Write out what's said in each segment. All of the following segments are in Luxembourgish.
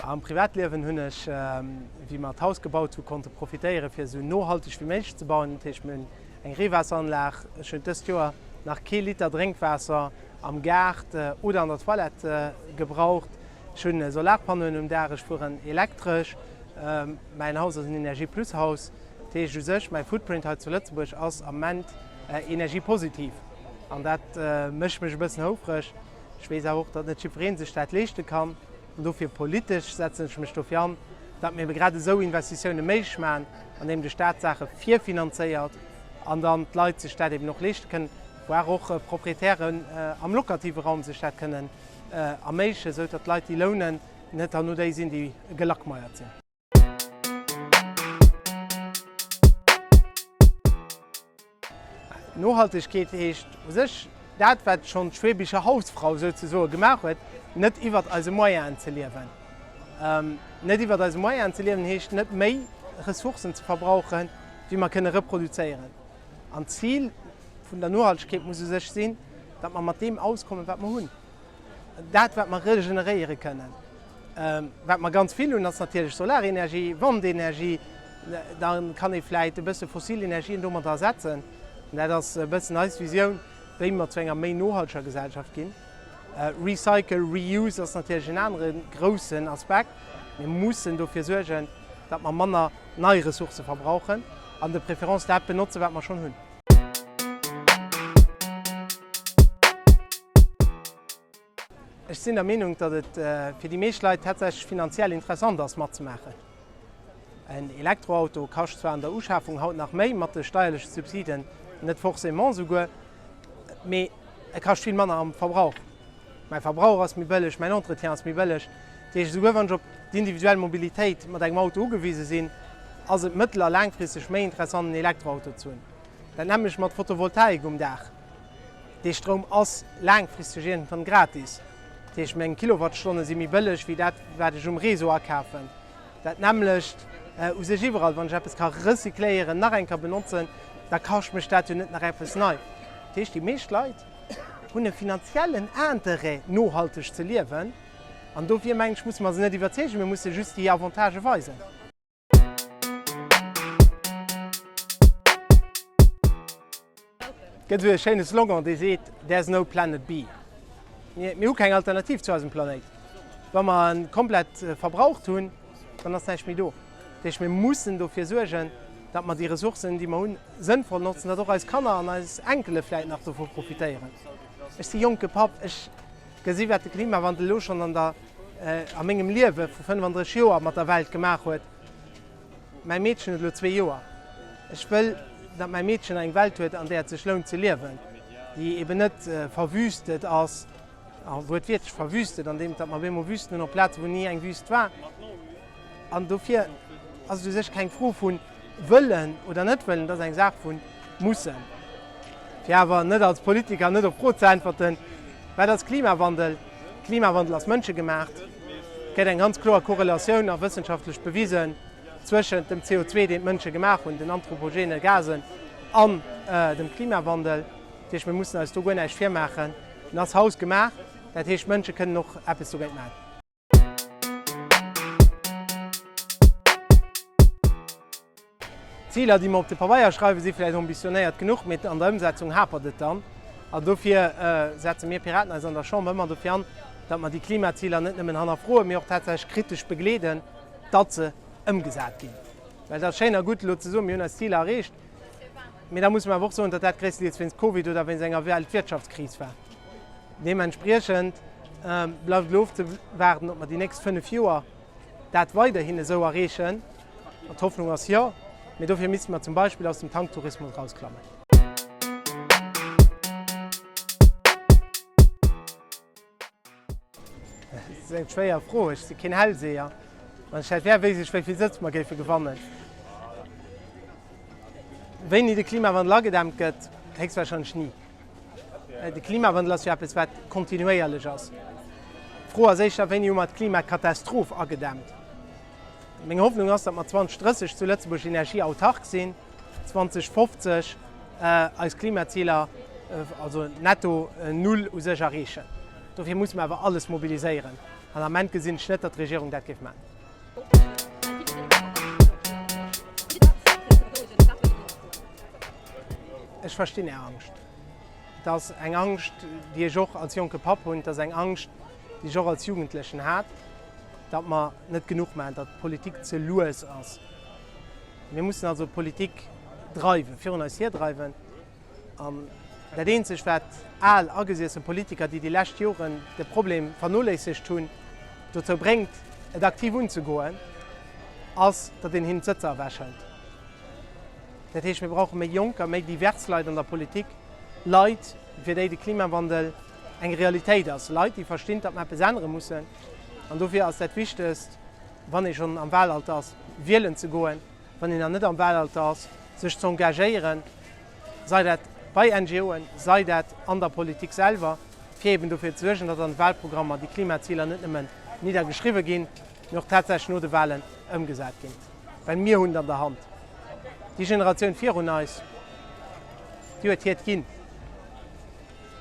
Am Privatliewen hunn ech, wéi mer d'Haus gebaut hu konnte profitéiere fir esou nohalteg wéi méiglech ze bauen. Dat heescht mir hunn eng Reewaasseranlag. Ech hunn dëst Joer nach kee Liter Drénkwaasser am Gaart oder an der Toilette gebraucht. Ech hunn Solarpannoen um Daach, ech fueren elektresch. Mäin Haus ass en Energie-Plus-Haus. Dat heescht u sech, mäi Footprint hei zu Lëtzebuerg ass am Moment energiepositiv. An dat mécht mech e bëssen houfreg. Ech weess awer och, datt net jiddweree sech dat leeschte kann. An dofir politesch setzen ech mech dofir an, datt mir ebe grad esou Investitioune méiglech maachen, andeem de Staat Saache virfinanzéiert an dann d'Leit sech dat eben och leeschte kënnen, voire och Proprietären am locative Raum sech dat kënnen erméiglechen, esou datt d'Leit, déi lounen, net herno déi sinn, déi gelackmeiert sinn. Nohaltegkeet heescht u sech dat, wat schonn d'Schwäbische Hausfrau souzesoe gemaach huet, net iwwert eise Moyenen ze liewen. Net iwwert eise Moyenen ze liewen heescht net méi Ressourcen ze verbrauchen, wéi mer kënne reproduzéieren. An d'Zil vun der Nohaltegkeet muss u sech sinn, datt mer mat deem auskommen, wat mer hunn. Dat, wat mer regeneréiere kënnen. Wat mer ganz vill hunn, ass natierlech Solarenergie, Wandenergie. Da kann ee vläicht e bësse fossil Energien domadder ersetzen. An dat ass e bëssen eis Visioun, wéi mer zu enger méi nohalteger Gesellschaft ginn. Recycle, Reuse ass natierlech en anere groussen Aspekt. Mir mussen dofir suergen, datt mer manner nei Ressourcë verbrauchen an de préférence dat benotzen, wat mer schonn hunn. Ech sinn der Meenung, datt et fir déi meescht Leit tatsächlech finanziell interessant ass matzemaachen. En Elektroauto kascht zwar an der Uschafung haut nach méi, mat de steierleche Subsiden net forcément souguer, mee e kascht vill manner am Verbrauch. Mäi Verbrauch ass méi bëlleg, mäin Entretien ass méi bëlleg. Dat heescht, esouguer wann ech op d'individuell Mobilitéit mat engem Auto ugewise sinn, ass et mëttel a laangfristeg méi interessant en Elektroauto ze hunn. Dat nämmlecht mat Photovoltaik um Daach. Dee Stroum ass laangfristeg iergendwann gratis. Dat heescht, meng Kilowattstonne si méi bëlleg wéi dat, wat ech um Réseau akafen. Dat nämmlecht u sech iwwerall. Wann ech eppes ka recycléieren, nach eng Kéier benotzen, da kascht mech dat jo net nach eppes nei. Dat heescht, déi meescht Leit hunn e finanziellen Interêt, nohalteg ze liewen. An dofir mengen ech, musse mer se net iwwerzeegen, mir musse just déi Avantagë weisen. Gëtt esou e schéine Slogan, dee seet, There's no planet B. Mir, mir hu keng Alternativ zu eisem Planéit. Wa mer en komplett verbraucht hunn, dann ass näischt méi do. Dat heescht, mir mussen dofir suergen, datt mer déi Ressourcen, déi mer hunn, sënnvoll notzen, datt och eis Kanner an eis Enkele vläicht nach dovu profitéieren. Ech si jonke Papp, ech gesi wat de Klimawandel elo schonn an der, a mengem Liewe vu 35 Joer mat der Welt gemaach huet. Mäi Meedchen huet elo zwee Joer. Ech wëll, datt mäi Meedchen eng Welt huet, an där et sech lount ze liewen, déi eben net verwüstet ass, a wuertwiertlech verwüstet, an deem datt mer op eemol Wüsten hunn op Plaze wou ni eng Wüst war. An dofir ass et u sech keng Fro vu wëllen oder net wëllen, et ass eng Saach vu mussen. Fir awer net als Politiker net op d'Fro ze äntwerten, Wat ass Klimawandel? Klimawandel ass mënschegemaacht. Et gëtt eng ganz kloer Korrelatioun a wëssenschaftlech bewisen zwëschent dem CO2, deen d'Mënsche gemaach hunn, den anthropogene Gasen, an dem Klimawandel. Dat heescht, mir mussen eis do guer näischt virmaachen. En ass hausgemaach, dat heescht, d'Mënsche kënnen och eppes dogéint maachen. D'Ziler, déi mer op de Pabeier schreiwen, si vläicht ambitionéiert genuch, mee an der Ëmsetzung hapert et dann. An dofir setze mir Piraten eis an der Chamber ëmmer dofir an, datt mer déi Klimaziler net nëmmen hannerfroen, mee och tatsächlech kritesch begleeden, datt se ëmgesat ginn. Well et ass schéin a gutt, elo ze soen, mir hunn eis Ziler erreecht, mee da musse mer awer och soen, datt dat gréisstendeels wéinst Covid oder wéinst enger Weltwirtschaftskris war. Deementspriechend bleift elo ofzewaarden, ob mer déi nächst 5 Joer dat weiderhin esou erreechen. An d'Hoffnung ass jo, mee dofir misste mer zum Beispill aus dem Tanktourismus erausklammen. Dat ass eng schwéier Fro. Ech si keen Hellseher. Wann ech dat wär, wéisst ech, wéi vill Sëtz mer géife gewannen. Wéini de Klimawandel agedämmt gëtt? Héchstwahrscheinlech ni. De Klimawandel ass jo eppes, wat kontinuéierlech ass. D'Fro ass éischter, Wéini hu mer d'Klimakatastroph agedämmt? Meng Hoffnung ass, datt mer 2030 zu Lëtzebuerg energieautark sinn, 2050 eis Klimaziler, also netto null u sech erreechen. Dofir musse mer awer alles mobiliséieren. An am Ament gesinn ech net, datt d'Regierung dat géif maachen. Ech verstinn Är Angscht. Et ass eng Angscht, déi ech och als jonke Papp hunn. Et ass eng Angscht, déi ech och als Jugendlechen hat, datt mer net genuch maachen, datt d'Politik ze lues ass. Mir mussen also d'Politik dreiwen, virun eis hirdreiwen. An dat eenzegt, wat al agesiessen Politiker, déi déi lescht Joren de Problem vernoléissegt hunn, dozou bréngt, et aktiv unzegoen, ass, datt een hinnen d'Sëtzer ewechhëlt. Dat heescht, mir brauche méi jonker, méi divers Leit an der Politik, Leit, fir déi de Klimawandel eng Realitéit ass, Leit, déi verstinn, datt mer eppes ännere mussen. An dofir ass dat Wichtegst, wann ee schonn am Wahlalter ass, wielen ze goen, wann een nach net am Wahlalter ass, sech ze engagéieren, sei dat bei NGOen, sei dat an der Politik selwer, fir eben dofir ze suergen, datt an de Wahlprogrammer déi Klimaziler net nëmmen niddergeschriwwe ginn, mee och tatsächlech no de Wahlen ëmgesat ginn. Well mir hunn et an der Hand. Déi Generatioun virun eis, déi huet hiert ginn.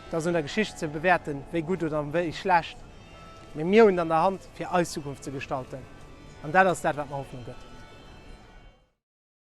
Et ass un der Geschicht ze bewäerten, wéi gutt oder wéi schlecht. Mee mir hunn et an der Hand, fir eis Zukunft ze gestalten. An dat ass dat, wat mer Hoffnung gëtt.